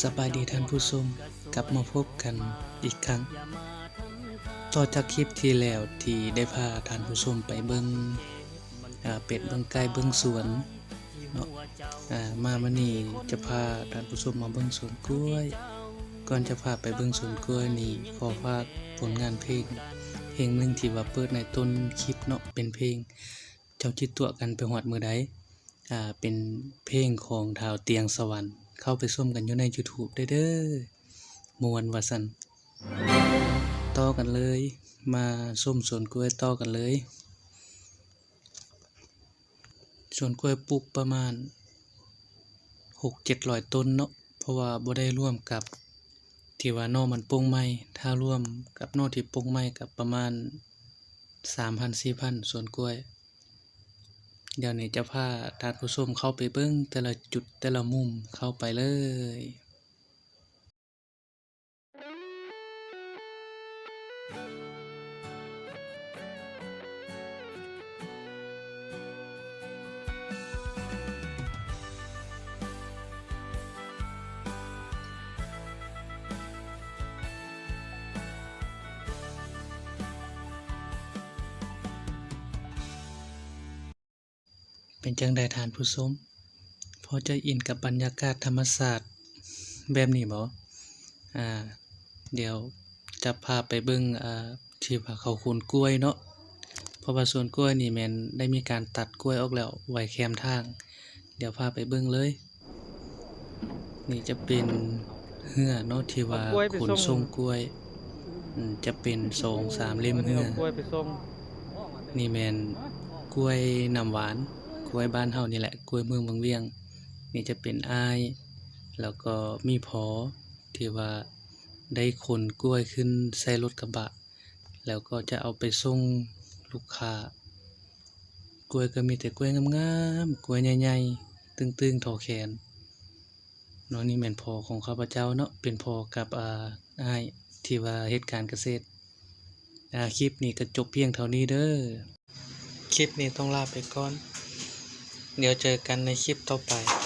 ສະບາຍດີທ່ານຜູ້ຊົມ, ກັບມາພົບກັນອີກຄັ້ງ ຕໍ່ຈາກຄລິບທີ່ແລ້ວທີ່ໄດ້ພາທ່ານຜູ້ຊົມໄປເບິ່ງ ອາ ເປັດເບິ່ງໄກ່ເບິ່ງສວນເນາະ. ອາ ມາມື້ນີ້ຈະພາທ່ານຜູ້ຊົມມາເບິ່ງສວນກ້ວຍ. ກ່ອນຈະພາໄປເບິ່ງສວນກ້ວຍນີ້ ຂໍຝາກຜົນງານເພງ ເພງໜຶ່ງທີ່ວ່າເປີດໃນຕົ້ນຄລິບເນາະ ເປັນເພງ ເຈົ້າຊິຕົວະກັນໄປຮອດມື້ໃດ. ອາ ເປັນເພງຂອງທ້າວຕຽງສະຫວັນ ເຂົ້າໄປຊົມກັນຢູ່ໃນຢູທູບໄດ້ເດີ ມ່ວນວ່າຊັ້ນ. ຕໍ່ກັນເລີຍ ມາຊົມສວນກ້ວຍຕໍ່ກັນເລີຍ. ສວນກ້ວຍປູກປະມານຫົກເຈັດຮ້ອຍຕົ້ນເນາະ ເພາະວ່າບໍ່ໄດ້ລວມກັບທີ່ວ່າໜໍ່ມັນປົ່ງໃໝ່, ຖ້າລວມກັບໜໍ່ທີ່ປົ່ງໃໝ່ກໍປະມານສາມພັນ ສີ່ພັນ ສວນກ້ວຍ. ດຽວນີ້ຈະພາທ່ານຜູ້ຊົມເຂົ້າໄປເບິ່ງແຕ່ລະຈຸດແຕ່ລະມຸມ ເຂົ້າໄປເລີຍ. ເປັນຈັ່ງໃດທ່ານຜູ້ຊົມ? ພໍຈະອິນກັບບັນຍາກາດທຳມະຊາດແບບນີ້ບໍ່? ອາ ດຽວຈະພາໄປເບິ່ງ ອາ ທີ່ວ່າເຂົາຂົນກ້ວຍເນາະ ເພາະວ່າສວນກ້ວຍນີ້ແມ່ນໄດ້ມີການຕັດກ້ວຍອອກແລ້ວໄວ້ແຄມທາງ. ດຽວພາໄປເບິ່ງເລີຍ. ນີ້ຈະເປັນເຮືອເນາະ ທີ່ວ່າຂົນສົ່ງກ້ວຍ ອືມ ຈະເປັນສອງສາມເຫຼັ້ມເຮືອ. ນີ້ແມ່ນກ້ວຍນ້ຳຫວານ ກ້ວຍບ້ານເຮົານີ້ແຫຼະ ກ້ວຍເມືອງວັງວຽງ. ນີ້ຈະເປັນອ້າຍ ແລ້ວກໍມີພໍ່ ທີ່ວ່າໄດ້ຂົນກ້ວຍຂຶ້ນໃສ່ລົດກະບະ ແລ້ວກໍຈະເອົາໄປສົ່ງລູກຄ້າ. ກ້ວຍກໍມີແຕ່ກ້ວຍງາມໆ ກ້ວຍໃຫຍ່ໆ ຕຶງໆ ທໍ່ແຂນເນາະ. ນີ້ແມ່ນພໍ່ຂອງຂ້າພະເຈົ້າເນາະ ເປັນພໍ່ກັບ ອາ ອ້າຍທີ່ວ່າເຮັດການກະເສດ. ອາ ຄລິບນີ້ກໍຈົບພຽງເທົ່ານີ້ເດີ. ຄລິບນີ້ຕ້ອງລາໄປກ່ອນ ດຽວເຈີກັນໃນຄລິບຕໍ່ໄປ.